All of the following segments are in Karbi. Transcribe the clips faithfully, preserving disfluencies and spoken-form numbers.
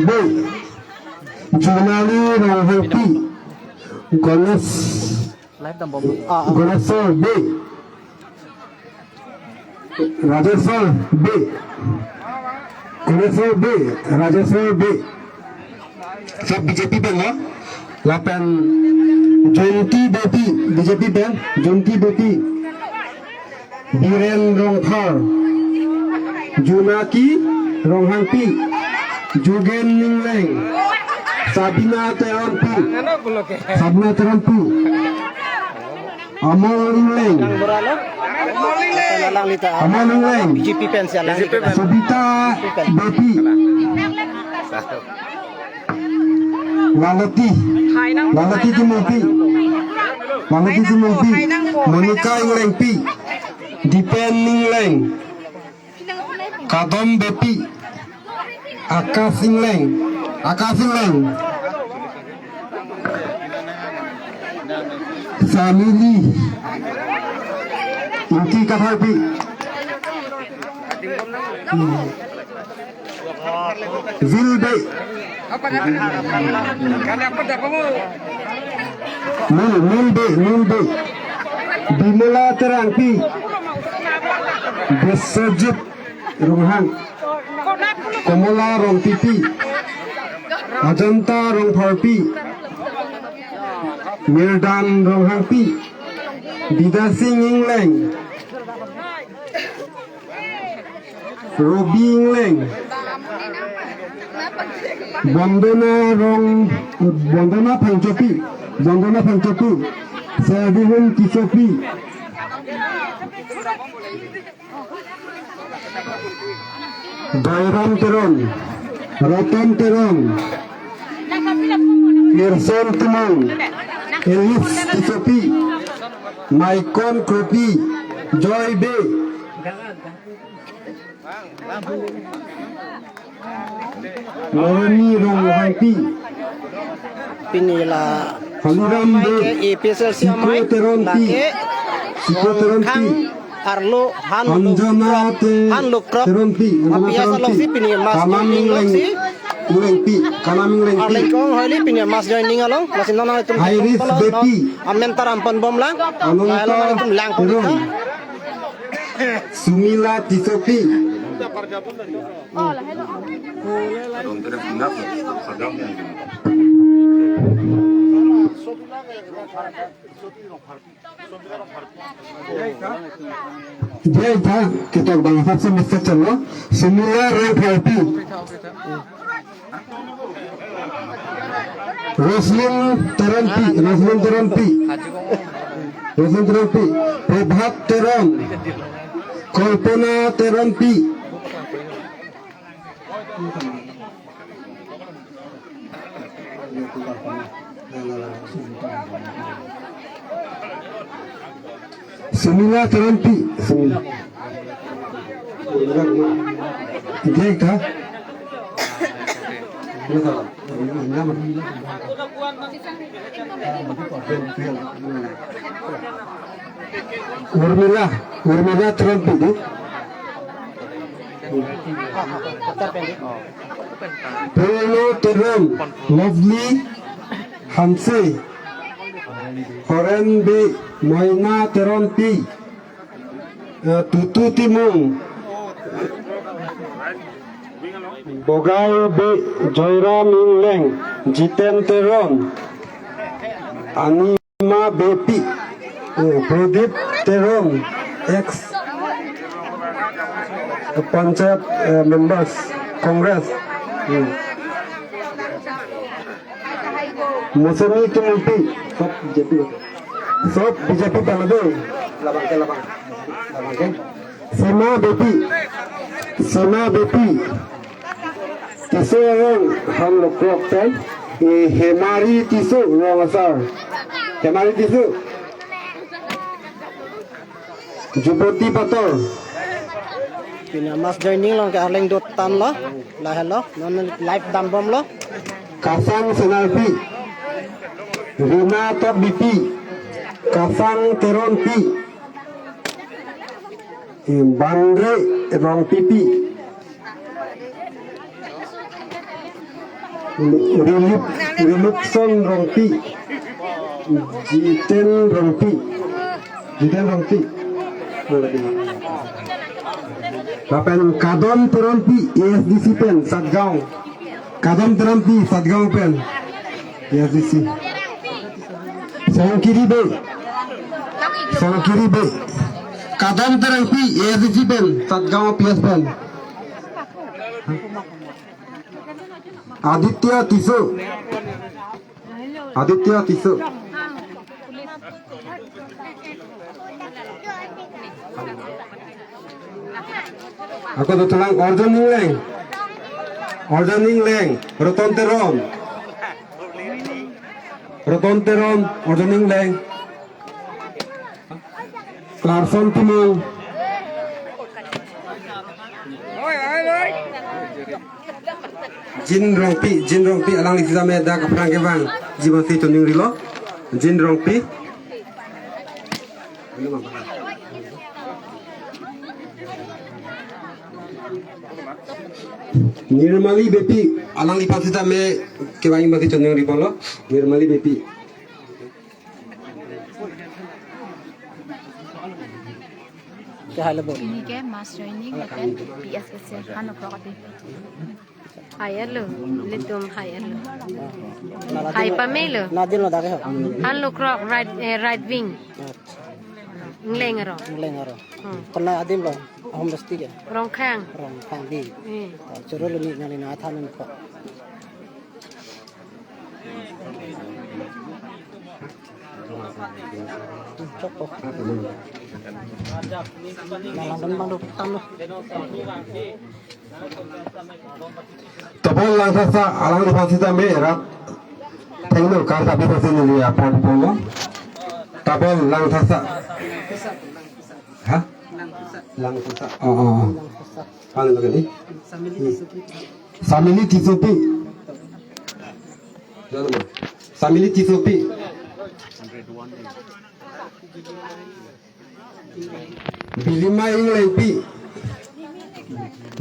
Bey, Junali Ronghangpi, Ganesh, Live dambom. Ah, ah. Ganeswar Bey, Rajeswar Bey, Ganeswar Bey, Rajeswar Bey. Sab B J P pen lo. Lapen Jonti Beypi, B J P pen, Jonti Beypi. Biren Rongphar, Junaki Ronghangpi, Jugen Ingleng, Sabina Teronpi, Sabina Teronpi, Amol Ingleng, Amol Ingleng, Sobita Beypi, Lalati, Lalati Timungpi, Lalati Timungpi, Monica Inglengpi, Dipen Ingleng, Kadom Beypi, Akash Ingleng, Akash Ingleng, Samili, Inti Katharpi, Vil Bey. Mil, Mil Bey, Mil Bey. Bimola Terangpi. Biswajit Ronghang. Komola Rongpipi. Ajanta Rongpharpi. Mirdan Ronghangpi. Bidasing Ingleng. Robi Ingleng. Bondona Rong, Bondona Phangchopi. Bondona Phangchopi. Servihun Tisopi. Dairam Teron. Roton Teron. Gerson Timung. Elis Tisopi. Maikon Kropi. Joy Bey. Loreni Ronghangpi. Pini la Haliram Bey. A P H L C Siko amei Teronpi. Lake Siko Teronpi. Khang arlo han Anjana Lukrok, Te-, han Lukrok. Teronpi. Anjana A P H Teronpi. Alongsi pini mass Kanam joining Ingleng, loksi. Inglengpi. Kanam Inglengpi. Arleng kong hoili pini mass joining along. Lasi non itum Iris Beypi. Amen taram pon bomlang. Ananta Lalu itum lang pon Teron. Itum. Sumila Tisopi. Jai tha, ketok bang hap se mistake chalo. Sumila Rongpharpi. Roslin Teronpi, Roslin Teronpi. Roslin Teronpi. Prabhat Teron. Kalpana Teronpi. Sumila Teronpi. Sumila. Dia kah? Urmila, Urmila Teronpi di. Prerna Teron, Lovely Hanse, Horen Bey, Moina Teronpi, eh, Tutu Timung, Bogai Bey, Joyram Ingleng, Jiten Teron, Anima Beypi, eh, Pradip Teron, ex Panchayat, eh, members, Congress. Hmm. Mosemi Timungpi, sob B J P. Sob B J P pen lo dei. Labang ke, labang. Labang ke. Sema Beypi. Sema Beypi. Tisso Rong, han Lukrok pen. Eh, Hemari Tisso, rong asar. Hemari Tisso. Juboti Pator. Pini mass joining along ke arleng dotang lo. Lahelo. Non live dambom lo. Kasang Senarpi. Rina Tokbipi. Kasang Teronpi. Eh, Bandre Rongpipi. Rilip, Rilipson Rongpi, Jiten Rongpi, Jiten Rongpi. Lapen Kadom Teronpi, A S D C pen, Satgaon. Kadom Teronpi, Satgaon pen, A S D C. Songkiri Bey, Songkiri Bey. Kadom Teronpi, A S D C pen, Satgaon P S pen. Aditya Tisso. Aditya Tisso. Ako dothulang Arjun Engleng. Arjun Engleng. Roton Teron. Roton Teron, Arjun Engleng. Clarkson Timung. Jin Rongpi, Jin Rongpi, alangli sitame dak aphrang kevangji aphansi choningrilo. Jin Rongpi. Nirmali Beypi, alangliphan sitame kevangji aphansi choningri ponlo. Nirmali Beypi. Ke hai lo bo. Pini ke mass joining lapen P S K C han okrok ati. Hai alo, ilitum hai alo. Hai pamelo. Nadin lo dak ke ho. Han lo krok right, eh, right wing. Acha. Engleng arong. Engleng arong. Hmm. Konat adim lo, home district ke? Rongkhang. Rongkhang di. Hmm. Ah, choro lo ni nali na than ko. Chokpo. Nalang dong bang do tan lo. Topol Langthasa, alangliphan sitame rat thengno kar tapi pasi neli apor ponlo. Topol Langthasa. Ha? Langthasa. Oh, oh, oh. Langthasa. Paling begini. Samili Tissopi. Samili Tissopi. Samili Tissopi. Bilima Englengpi.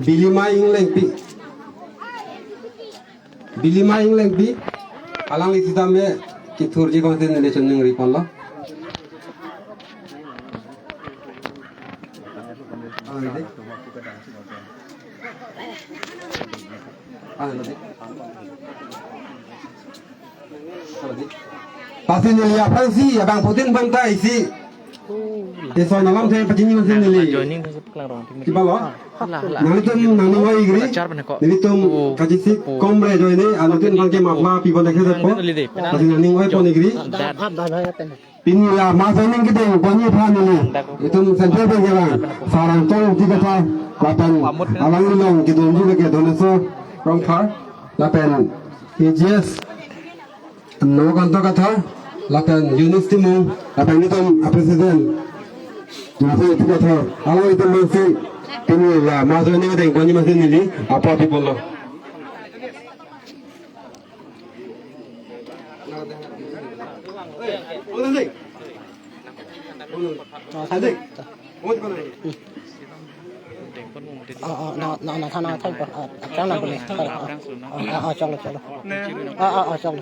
Bilima Englengpi. Bilima Englengpi. Alangli sitame kethurji aphansi neli choningri ponlo. Alangli. Alangli. Pasi neli aphansi abangphutin banta isi. Ison alamthe pachini aphansi neli. Joining pasi paklang rong. Kiba lo? Hala, hala. Nanglitum nangning oi-igri. Achar pen ko. Nelitum kachisi komre ajoine, anuttin aphan ke mapla pipon dekhe sepo. Pasi nangning oi-pon-igri. Pini la mass joining kedeng ponji aphan neli. Itum center pen kevang. Sar Angtong Ingti Kathar. Lapen alangli along kedamji lake Doneswar Rongphar. Lapen A G S Nokanta Kathar, lapen Eunice Timung, lapen nelitum a-president, Eunice Ingti Kathar, alanglitum aphansi, pini la mass joining kedeng ponji aphansi neli apor piponlo. Ah, ah, na, na, na, thana, thana, ah, ah, chang na bole. Ah, ah, ah, ah, chalo, chalo. Ah, ah, ah, chalo.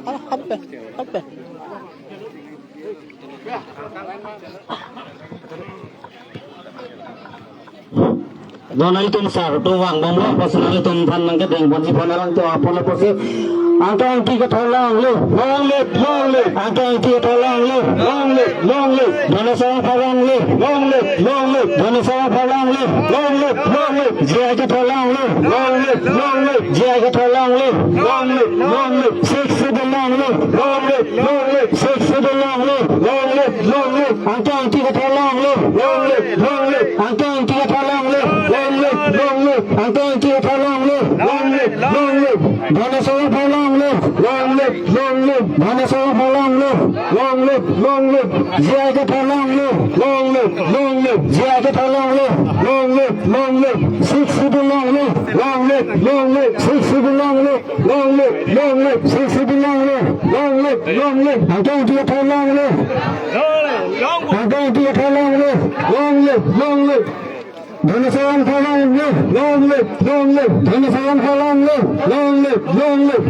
Ah, hape, hape. Don nelitum sar atum vang bomlo, apotsi nelitum aphan nangkedeng ponji aphan alangtum apor lapusi. Angtong Ingti Kathar long live, long live, long live. Angtong Ingti Kathar long live, long live, long live. Doneswar Rongphar long live, long live, long live. Doneswar Rongphar long live, long live, long live. J I Kathar long live, long live, long live. J I Kathar long live, long live, long live. Sixth Schedule long live, long live, long live. Sixth Schedule long live, long live, long live. Angtong Ingti Kathar long live, long live, long live. Angtong Ingti Kathar long live, long live, long live. Angtong Ingti Kathar long live, long live, long live. Doneswar Rongphar long live, long live, long live. Doneswar Rongphar long live, long live, long live. J I Kathar long live, long live, long live. J I Kathar long live, long live, long live. Sixth Schedule long live, long live, long live. Sixth Schedule long live, long live, long live. Sixth Schedule long live, long live, long live. Angtong Ingti Kathar long live. Long live, long live. Angtong Ingti Kathar long live, long live, long live. Dhanasaran Pharlanglo, long live, long live. Dhanasaran Pharlanglo, long live, long live.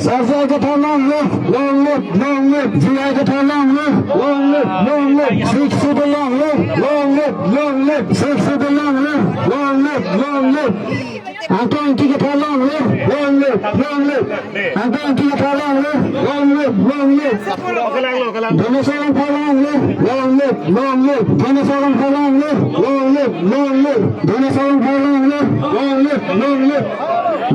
Sar J I Kathar long live, long live, long live. J I Kathar long live, long live, long live. Sixth Schedule long live, long live, long live. Sixth Schedule long live, long live, long live. Angtong Ingti Kathar long live, long live, long live. Angtong Ingti Kathar long live, long live, long live. Dhanasaran Pharlanglo, long live, long live. Dhanasaran Pharlanglo, long live, long live. Dhanasaran Pharlanglo, long live, long live.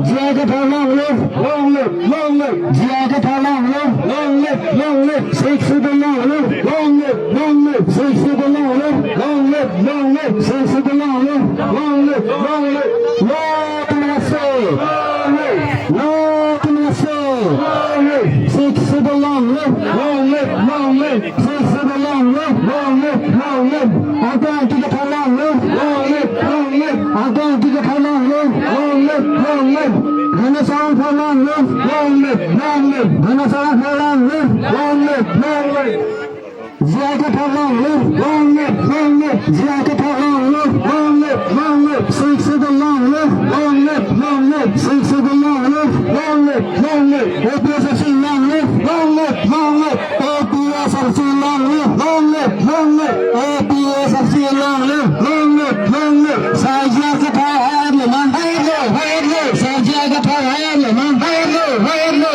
J I Kathar long live, long live, long live. J I Kathar long live, long live, long live. Sixth Schedule long live, long live, long live. Sixth Schedule long live, long live, long live. Sixth Schedule long live, long live, long live. Lo Timor Asong, long live. Lo Timor Asong, long live. Sixth Schedule long live, long live, long live. Sixth Schedule long live, long live, long live. Angtong Ingti Kathar long live, long live, long live. Angtong Ingti Kathar long live, long live, long live. Dhanasaran Pharlanglo, long live, long live. Dhanasaran Pharlanglo, long live, long live. J I Kathar long live, long live, long live. J I Kathar long live, long live, long live. Sixth Schedule long live, long live, long live. Sixth Schedule long live, long live, long live. A P H L C long live, long live, long live. A P H L C long live, long live, long live. A P H L C long live, long live, long live. Sar J I Kathar hai-etlo ma? Hai-etlo, hai-etlo. Sar J I Kathar hai-etlo ma? Hai-etlo, hai-etlo.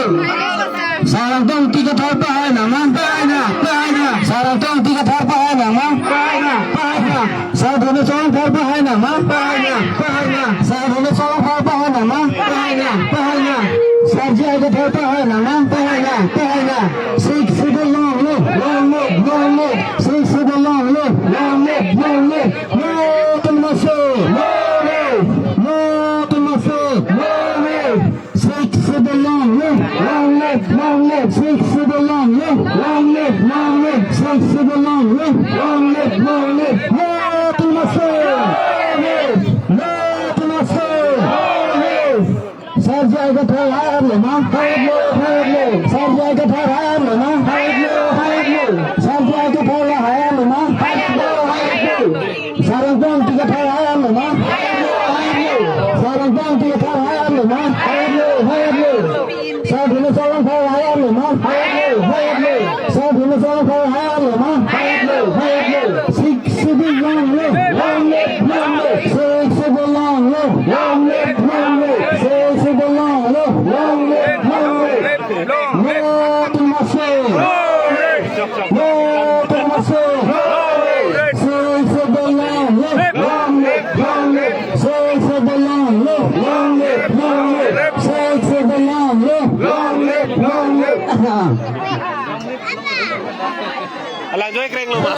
Sar Angtong Ingti Kathar pahai nang ma? Pahai nang, pahai nang. Sar Angtong Ingti Kathar pahai nang ma? Pahai nang, pahai nang. Sar Dhanasaran Pharlanglo pahai nang ma? Pahai nang, pahai nang. Sar Dhanasaran Pharlanglo pahai nang ma? Pahai nang, pahai nang. Sar J I Kathar pahai nang ma? Pahai nang, pahai nang. Sixth Schedule long live, long live, long live. Sixth Schedule long live, long live, long live. Lo Timor Asong, long live. Lo Timor Asong, long live. Sixth Schedule long live, long live, long live. Sixth Schedule long live, long live, long live. Sixth Schedule long live, long live, long live. Lo Timor Asong, long live. Lo Timor Asong, long live. Sar J I Kathar hai-etlo ma? Hai-etlo, hai-etlo. Sar J I Kathar hai-etlo ma? Hai-etlo, hai-etlo. Sar J I Kathar la hai-etlo ma? Hai-etlo, hai-etlo. Sar Angtong Ingti Kathar hai-etlo ma? Hai-etlo, hai-etlo. Sar Angtong Ingti Kathar hai-etlo ma? Hai-etlo, hai-etlo. Sar Dhanasaran Pharlanglo hai-etlo ma? Hai-etlo, hai-etlo. Sar Dhanasaran Pharlanglo hai-etlo ma? Hai-etlo, hai-etlo. Sixth Schedule long live, long live, long live. Sixth Schedule long live, long live, long live. Sixth Schedule long live, long live, long live. Lo Timor Asong, lo Timor Asong. Sixth Schedule long live, long live, long live. Sixth Schedule long live, long live, long live. Sixth Schedule long live, long live, long live. Alang joi kreng lo ma?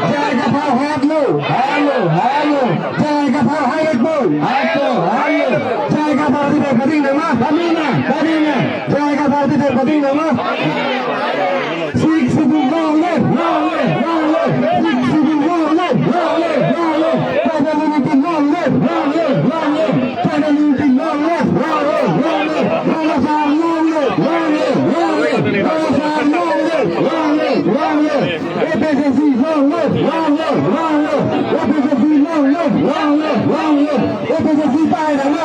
J I Kathar hai-etlo, hai-etlo, hai-etlo. J I Kathar hai-etlo, hai-etlo, hai-etlo. J I Kathar athe pading nang ma? Pading nang, pading nang. J I Kathar athe pading nang ma? Sixth Schedule long live, long live, long live. Sixth Schedule long live, long live, long live. Tribal unity long live, long live, long live. Tribal unity long live, long live, long live. Dhanasaran long live, long live, long live. Dhanasaran long live, long live, long live. A P H L C long live, long live, long live. A P H L C long live, long live, long live. A P H L C pahai nang ma?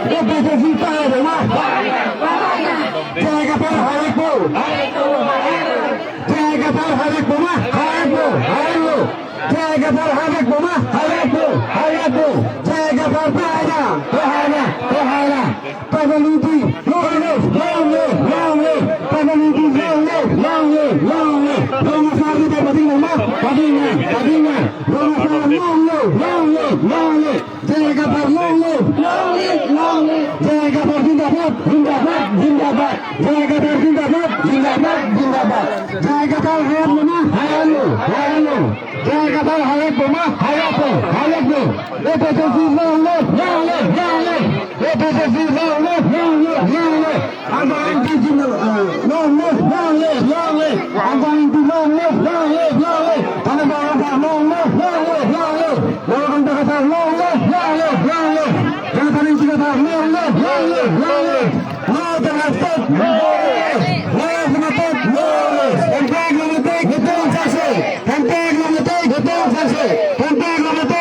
A P H L C pahai nang ma? J I Kathar hai-etpo. J I Kathar hai-etpo ma? Hai-etpo, hai-etpo. J I Kathar hai-etpo ma? Hai-etpo, hai-etpo. J I Kathar pahai nang, pahai nang, pahai nang. Tribal unity long live, long live, long live. Tribal unity long live, long live, long live. Dhanasaran athe pading nang ma? Pading nang, pading nang. Dhanasaran long live, long live, long live. J I Kathar long live, long live, long live. J I Kathar zindabad, zindabad, zindabad. J I Kathar zindabad, zindabad, zindabad. J I Kathar hai-etlo ma? Hai-etlo, hai-etlo. J I Kathar hai-etpo ma? Hai-etpo, hai-etpo. A P H L C long live, long live, long live. A P H L C long live, long live, long live. Angtong Ingti zindabad, eh, long live, long live, long live. Angtong Ingti long live, long live, long live. Dhanasaran Pharlanglo long live, long live, long live. Lo Timor Asong long live, long live, long live. Dhanasaran Ingti Kathar long live, long live, long live. Lo Timor Asong long live. Lo Timor Asong long live. Hemprek long live. Hemprek long live.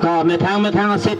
Ka methang methang a-seat